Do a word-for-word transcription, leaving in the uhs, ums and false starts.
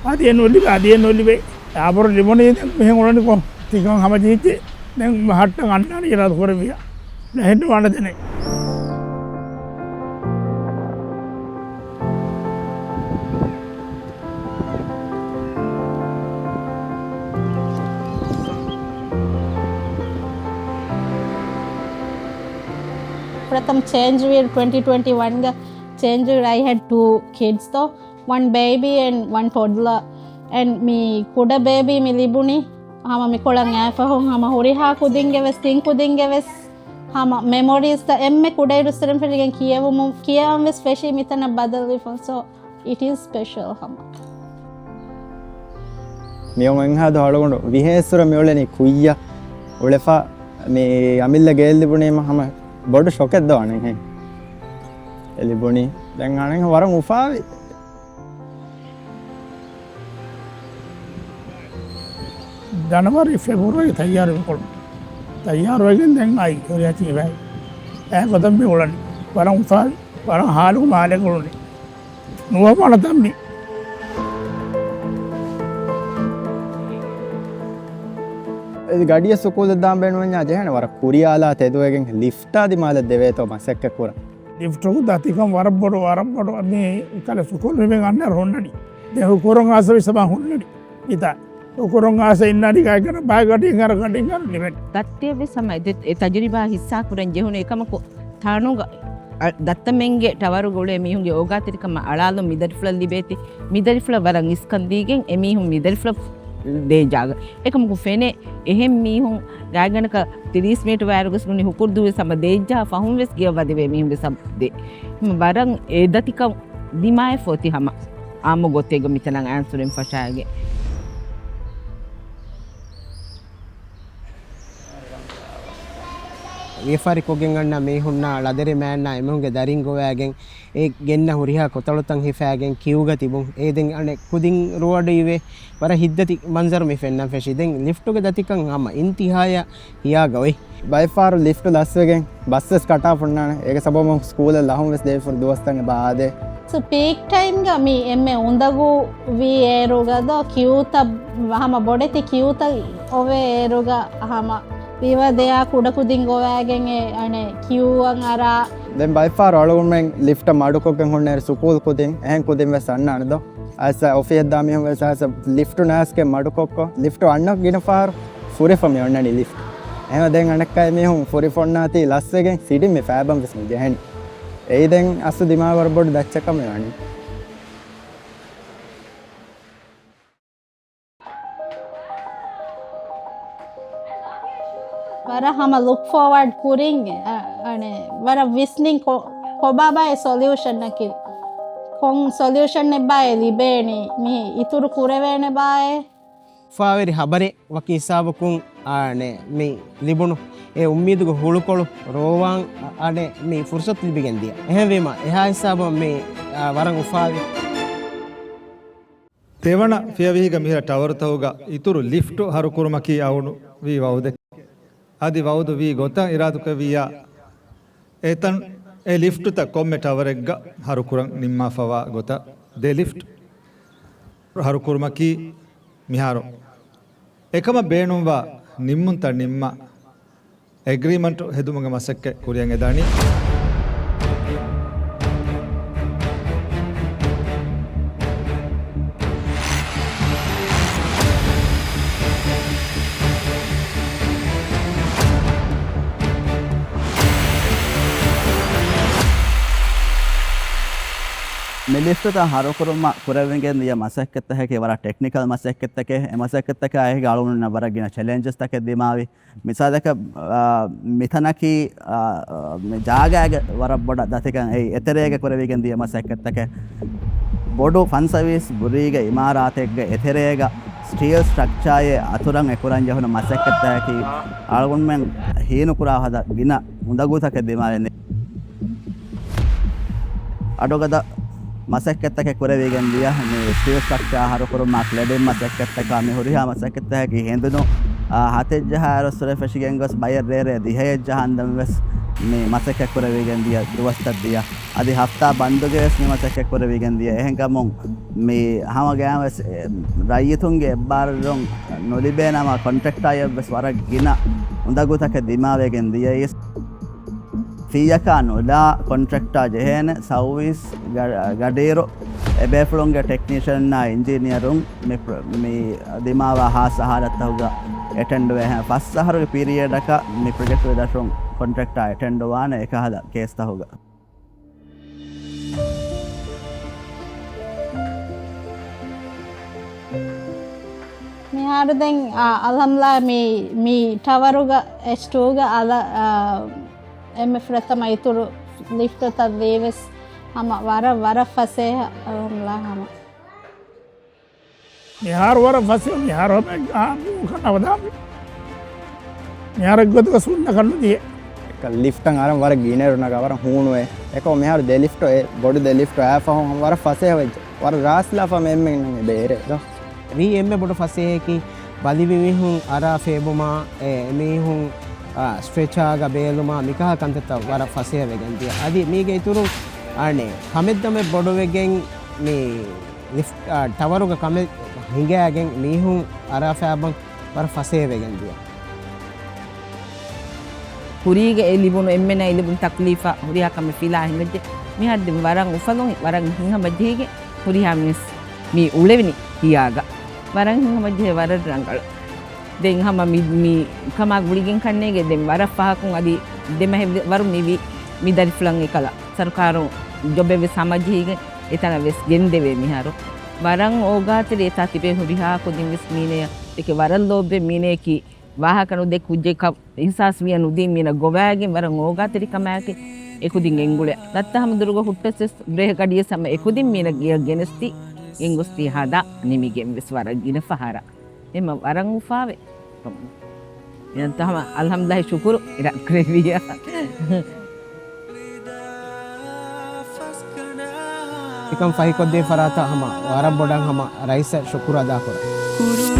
އަދި އެ ނުލިބޭ، އަދި އެ ނުލިބޭ. އާބޮރު ލިބުނީ ދެން މިހެން އުޅަނިކޮށް ތިކަން ހަމަޖީއްޖެ. ދެން ހައްޓަން އަންނާނީ އިރާދަ ކުރެއްވިޔާ. ނެހެން ވާނެ ދެނެއް. ޕްރަތަމް ޗޭންޖްވީރު ޓްވެންޓީ ޓްވެންޓީ ވަންގަ ޗޭންޖްވީރު I had two kids ތޯ. One baby and one toddler. And މި ކުޑަ ބޭބީ މި ލިބުނީ ހަމަ މިކޮޅަށް އައިފަހުން ހަމަ ހުރިހާ ކުދިންގެ ވެސް، ތިން ކުދިންގެ ވެސް ހަމަ މެމޮރީސްތައް އެންމެ ކުޑައިރުއްސުރެން ފެށިގެން ކިޔެވުމުން، ކިޔަވަން ވެސް ފެށީ މިތަނަށް ބަދަލުވިފަ. So, it is special ހަމަ. މިއޮން އެންހާދު އަޅުގަނޑު ވިހޭއްސުރެ މިއުޅެނީ ކުއްޔަށް އުޅެފަ މި އަމިއްލަ ގެއެއް ލިބުނީމަ ހަމަ ބޮޑު ޝޮކެއް ދޯ އަނެއްހެން އެ ލިބުނީ. ދެން އަނެއްހެން ވަރަށް އުފާވި. ޖަނަވަރީ ފެބްރުއަރީ ތައްޔާރު ކޮޅު. ތައްޔާރުވެގެން ދެން އައި ހުރިހާ ތީބައި. އެ ގޮތަށް މި އުޅަނީ. ވަރަށް އުފާވި. ވަރަށް ހާލު މާލެ އުޅުނީ. ނުވަ މަނަ ތަންމި. އެ ގަޑިއަށް ސުކޫލަށް ދާން ބޭނުންވަންޏާ ޖެހޭނެ ވަރަށް ކުރިއާލާ ތެދުވެގެން ލިފްޓާ ދިމާލަށް ދެވޭތޯ މަސައްކަތް ކުރަން. ލިފްޓުގެ ދަތިކަން ވަރަށް ބޮޑު، ވަރަށް ބޮޑު. މި ކަލަ ސުކޫލް މި އަންނަ ހުންނަނީ. ދެ ހުކުރުން އާސަވި ސަމާ ހުންނަނީ. މިތާ ހުކުރުން އާސަ އިންނަނީ ގާތްގަނޑަށް ބާ ގަޑިން އަރަ ގަޑިން އަރަ ނިމެން. ދައްތައެއް ވެސް ހަމަ އެ ތަޖުރިބާ ހިއްސާ ކުރަން ޖެހުނު އެކަމަކު ތާނުގަ ދައްތަމެންގެ ޓަވަރުގަ އުޅޭ މީހުންގެ އޯގާތެރިކަމަށް އަޅާލުން މިދަރިފުޅަށް ލިބޭތި. މިދަރިފުޅަށް ވަރަށް އިސްކަން ދީގެން އެމީހުން މިދަރިފުޅަށް ދޭ ޖާގަ. އެކަމަކު ފެނޭ އެހެން މީހުން ގާތްގަނޑަކަށް ތިރީސް މީޓަރ ވާއިރު ގޮސް ނޫނީ ހުކުރު ދުވެސް ހަމަ ދޭއްޖާ ފަހުން ވެސް ގެޔަށް ވަދެވޭ މީހުން ވެސް ހަމަ ދޭ. ހަމަ ވަރަށް އެ ދަތިކަން ދިމާވެފަ އޮތީ ހަމަ އާއްމު ގޮތެއްގަ މިތަނަށް އައިސް ހުރެން ފަށާގެން. ވިޔަފާރި ކޮށްގެން އަންނަ މީހުންނާ ޅަދެރި މާތްނާ އެމީހުންގެ ދަރިން ގޮވައިގެން އެ ގެންނަ ހުރިހާ ކޮތަޅުތައް ހިފައިގެން ކިއުގަ ތިބުން. އެ ދެން އަނެއް ކުދިން ރުވަޑު އިވޭ. ވަރަށް ހިތްދަތި މަންޒަރު މި ފެންނަން ފެށި. ދެން ލިފްޓުގެ ދަތިކަން ހަމަ އިންތިހާޔަށް ހިޔާގަ އޮތް. ބައެއްފަހަރު ލިފްޓު ލަސްވެގެން ބަސް ވެސް ކަޓާފަ ހުންނާނެ. އޭގެ ސަބަބުން ސްކޫލަށް ލަހުން ވެސް ދެވިފަ ދުވަސްތައް އެބަ އާދޭ. ސޯ ޕީކް ޓައިމްގަ މި އެންމެ އުނދަގޫ ވީ އޭރުގަ ދޯ ކިއުތައް ހަމަ ބޮޑެތި ކިއުތައް އޮވޭ އޭރުގަ ހަމަ ވީވަ ދެއާ ކުޑަކުދިން ގޮވައިގެން އެ އަނެއް ކިއުއަށް އަރާ. ދެން ބައެއްފަހަރު އަޅުގަނޑުމެން ލިފްޓަށް މަޑުކޮށްގެން ހުންނައިރު ސުކޫލް ކުދިން އެހެން ކުދިން ވެސް އަންނާނެ ދޯ. އައިސް އޮފީހަށް ދާ މީހުން ވެސް އައިސް ލިފްޓު ނާސްގެ މަޑުކޮށްކޮށް، ލިފްޓު އަންނަ ގިނަ ފަހަރު ފުރިފަ މި އޮންނަނީ ލިފްޓް. އެހެންވެ ދެން އަނެއްކާ މީހުން ފުރިފަ އޮންނާތީ ލަސްވެގެން ސިޑިން މި ފައިބަން ވެސް މި ޖެހެނީ. އެއީ ދެން އަސްލު ދިމާވަރު ބޮޑު ދައްޗަކަށް މި ވަނީ. ވަރަށް ހަމަ ލުކް ފޯވާޑް ކުރިން، އަ، އަނެ، ވަރަށް ވިސްނިން ކޮ-، ކޮބާބާއޭ ސޮލިއުޝަންއަކީ. ކޮން ސޮލިއުޝަންއެއްބާއޭ ލިބޭނީ؟ މި އިތުރު ކުރެވޭނެބާއޭ؟ އުފާވެރި ހަބަރެއް ވަކި ހިސާބަކުން، އަނެ، މި ލިބުނު އެ އުއްމީދުގެ ހުޅުކޮޅު ރޯވާން، އަނެ، މި ފުރުސަތު ލިބިގެން ދިޔަ. އެހެންވީމަ، އެހާ ހިސާބަށް މި، އާ، ވަރަށް އުފާވި. ތިވަނަ ފިޔަވަހީގަ މިހިރަ ޓަވަރުތަކުގަ އިތުރު ލިފްޓު ހަރުކުރުމަކީ އައުނު ވީ ވައުދެއް. އަދި ވައުދު ވީ ގޮތަށް އިރާދުކެއްވިއްޔާ، އެތަން އެ ލިފްޓުތައް ކޮންމެ ޓަވަރެއްގަ ހަރުކުރަން ނިންމާފަވާ ގޮތަށް ދެ ލިފްޓް ހަރުކުރުމަކީ މިހާރު އެކަމަށް ބޭނުންވާ ނިންމުންތައް ނިންމާ، އެގްރީމަންޓު ހެދުމުގެ މަސައްކަތް ކުރިއަށް އެދާނީ. މި ލިފްޓުތައް ހަރުކުރުމަށް ކުރެވިގެން ދިޔަ މަސައްކަތްތަކަކީ ވަރަށް ޓެކްނިކަލް މަސައްކަތްތަކެއް. އެ މަސައްކަތްތަކާ އެކީގަ އަޅުގަނޑުންނަށް ވަރަށް ގިނަ ޗެލެންޖެސްތަކެއް ދިމާވި. މިސާލަކަށް، އާ، މިތަނަކީ، އާ، މި ޖާގާގެ ވަރަށް ބޮޑަށް ދަތިކަން އެއީ އެތެރޭގަ ކުރެވިގެން ދިޔަ މަސައްކަތްތަކެއް. ބޮޑު ފަންސަވީސް ބުރީގެ އިމާރާތެއްގެ އެތެރޭގަ ސްޓީލް ސްޓްރަކްޗާއެއް އަތުރަން އެކުރަން ޖެހުނު މަސައްކަތްތަކަކީ އަޅުގަނޑުމެން ހީނުކުރާ ހަދަ ގިނަ އުނދަގޫތަކެއް ދިމާވެނީ. އަޑުގަދަ މަސައްކަތްތަކެއް ކުރެވިގެން ދިޔަ މި ސްޓީލް ސްޓްރަކްޗާ ހަރުކުރުމާ، ކްލެޑިން މަސައްކަތްތަކާ މި ހުރިހާ މަސައްކަތްތަކަކީ ހެނދުނު، އާ، ހަތެއް ޖަހާއިރުއްސުރެ ފެށިގެން ގޮސް ބައެއް ރޭރޭ ދިހައެއް ޖަހަންދަމަވެސް މި މަސައްކަތް ކުރެވިގެން ދިޔަ ދުވަސްތައް ދިޔަ. އަދި ހަފްތާ ބަންދުގެ ވެސް މި މަސައްކަތް ކުރެވިގެން ދިޔަ. އެހެންކަމުން މި ހަމަ ގަޔާން ވެސް، އެ، ރައްޔިތުންގެ އެއްބާރުލުން ނުލިބޭނަމަ ކޮންޓްރެކްޓާއަށް ވެސް ވަރަށް ގިނަ އުނދަގޫތަކެއް ދިމާވެގެން ދިޔައީ. ފީއަކާ ނުލާ ކޮންޓްރެކްޓާ ޖެހޭނެ ސައުވީސް ގަ-، ގަޑިއިރު އެބޭފުޅުންގެ ޓެކްނީޝަންއާ އިންޖިނިއަރުން މި ޕްރޮ-، މި ދިމާވާ ހާއްސަ ހާލަތްތަކުގަ އެޓެންޑުވޭ. ފަސް އަހަރުގެ ޕީރިއަޑަކަށް މި ޕްރޮޖެކްޓް ވެދަށުން ކޮންޓްރެކްޓާ އެޓެންޑުވާނެ އެކަހަލަ ކޭސްތަކުގަ. މިހާރު ދެން، އާ، އަލްހަމްދުލިއްލާ މި، މި ޓަވަރުގަ އެސް ޓޫގަ އަލަ-، އާ، އެންމެ ފުރަތަމަ އިތުރު ލިފްޓްތައް ދީވެސް ހަމަ ވަރަށް، ވަރަށް ފަސޭހަ އަލްހަމްދުލިއްލާ ހަމަ. މިހާރު ވަރަށް ފަސޭހަ، މިހާރު ހަމަ އާ، ނޫންކަން އަވަދާންވީ. މިހާރަށް ގޮތުގަ ސުންނަކަން ނުދިޔޭ. ލިފްޓަށް އަރަން ވަރަށް ގިނައިރު ނަގާ ވަރަށް ހޫނުވޭ. އެކަމު މިހާރު ދެ ލިފްޓް އެ ބޮޑު ދެ ލިފްޓް އާ ފަހުން ވަރަށް ފަސޭހަ ވެއްޖެ. ވަރަށް ރާސްލާފަ މެ އެންމެން ބޭރޭ ދޯ. ވީ އެންމެ ބޮޑު ފަސޭހައަކީ ބަލިވި މީހުން އަރާ ފޭބުމާ، އެ މީހުން، އާ، ސްޓްރެޗާގަ ބޭލުމާ މިކަހަލަ ކަންތައްތައް ވަރަށް ފަސޭހަ ވެގެން ދިޔަ. އަދި މީގެ އިތުރުން އަނެއް ކަމެއް ދަމެއް ބޮޑުވެގެން މި ލިފްޓް، އާ، ޓަވަރުގަ ކަމެއް ހިނގައިގެން މީހުން އަރާ ފޭބަން ވަރަށް ފަސޭހަ ވެގެން ދިޔަ. ކުރީގެ އެ ލިބުނު އެންމެނަށް ލިބުނު ތަކްލީފާ ހުރިހާ ކަމެއް ފިލާ ހިނގައްޖެ. މިހާރު ދެން ވަރަށް އުފަލުން ވަރަށް ހިތްހަމަޖެހިގެން ހުރިހާ މީސް މި އުޅެވިނީ ހިޔާގަ. ވަރަށް ހިތްހަމަޖެހޭ ވަރަށް ރަނގަޅު. ދެން ހަމަ މި، މި ކަމާ ގުޅިގެން ކަންނޭގެ ދެން ވަރަށް ފަހަކުން އަދި ދެމަހެއް ވަރު މިވީ މި ދަރިފުޅަށް އެކަލަ. ސަރުކާރުން ޖޮބެއް ވެސް ހަމަޖެހިގެން އެތަނަށް ވެސް ގެންދެވޭ މިހާރު. ވަރަށް އޯގާތެރި އެތާ ތިބޭ ހުރިހާ ކުދިން ވެސް މީނަޔަށް އެކެ ވަރަށް ލޯބިވެ މީނަޔަކީ ވާހަކަ ނުދޭ ކުއްޖެއްކަ އިހްސާސް ވިޔަ ނުދީ މީނަ ގޮވާގެން ވަރަށް އޯގާތެރި ކަމާއެކެ އެކުދިން ގެންގުޅޭ. ދައްތަ ހަމަ ދުރުގަ ހުއްޓަސް ވެސް ބްރޭހަ ގަޑިޔަސް ހަމަ އެކުދިން މީނަ ގެޔަށް ގެނެސްދީ ގެންގޮސްދީ ހަދާ ނިމިގެން ވެސް ވަރަށް ގިނަ ފަހަރަށް. އެމަ ވަރަށް އުފާވެ. އެންތަ ހަމަ އަލްހަމްދުލިއްލާހި ޝުކުރު އިރާ ކުރެއްވިޔާ. އެކަން ފަހިކޮށްދޭ ފަރާތަށް ހަމަ ވަރަށް ބޮޑަށް ހަމަ ރައީސަށް ޝުކުރު އަދާކުރަން.